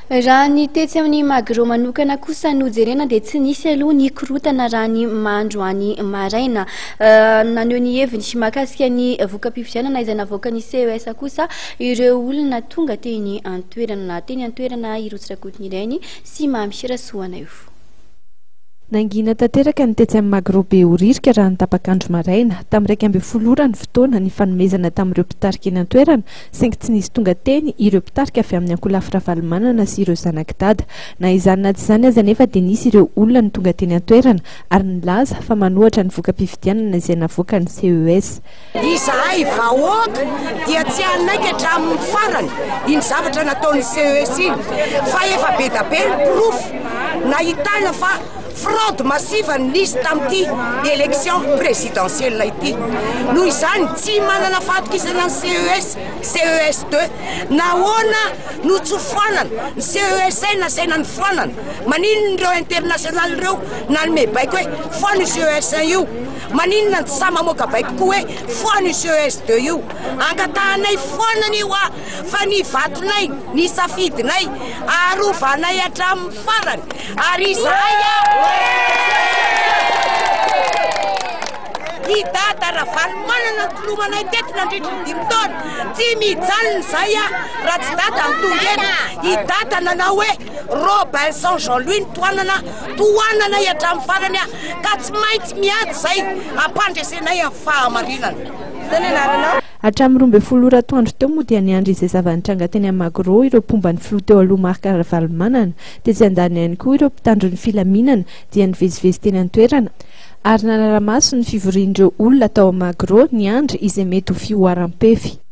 Raha ny tetsy amin'ny Magro manokana kosa no jerena dia tsy nisy aloha ny korontana raha ny androany maraina. Naneho ny heviny mahakasika ny voka-pifidianana izay navoakan'ny CES kosa ireo olona tonga teny an-toerana. Teny an-toerana i Rotsy Rakotonirainy sy Mamy Rasoanaivo. Nangina tanteraka ny tetsy amin'ny Magro Behoririka raha ny tapak'andro maraina. Tamin'ny 11 ora ny fotoana nifanomezana tamin'ireo mpitarika eny an-toerana, saingy tsy nisy tonga teny ireo mpitarika avy amin'ny ankolafy Ravalomanana sy ireo zanak'i Dada. Na izany na tsy izany aza anefa dia nisy ireo olona no tonga teny an-toerana ary nilaza fa manohatra ny voka-pifidianana izay navoakan'ny CES. Izahay vahoaka dia tsy hanaiky hatramin'ny farany iny zavatra nataon'ny CES iny fa efa be da be ny porofo nahitana fa fraude massive no nisy tamin'ity élection présidentielle ity. Noho izany tsy manana fahatokisana ny CES, CES 2. Nahoana no tsy foanana ny CES 1 nasaina nofoanana? Maninona ireo international ireo nanome baiko hoe foano io CES 1 io? Maninona no tsy sahy mamoaka baiko koa hoe foano io CES 2 io? Angatahanay foanana io ah fa ny vatonay, ny safidinay arovanay hatramin'ny farany ary izahay ah I Dada Ravalomanana no tolomanay teto nandritry ny dimy taona, tsy mijanona izahay ah raha tsy Dada no tonga eto. I Dada nanao hoe Robinson Jean Louis no tohanana, tohananay hatramin'ny farany ah. Ka tsy maintsy miady izay hampandresenay amin'ny fahamarinana. Izay ny anaranao. Hatramin'ny 12 ora atoandro teo moa dia niandry izay zava-nitranga teny amin'ny Magro ireo mpomba ny filoha teo aloha Marc Ravalomanana. Tetsy andaniny ihany koa ireo mpitandro ny filaminana dia nivezivezy teny an-toerana ary nanara-maso ny fivorian'ireo olona tao amin'ny Magro niandry izay mety ho fihoaram-pefy.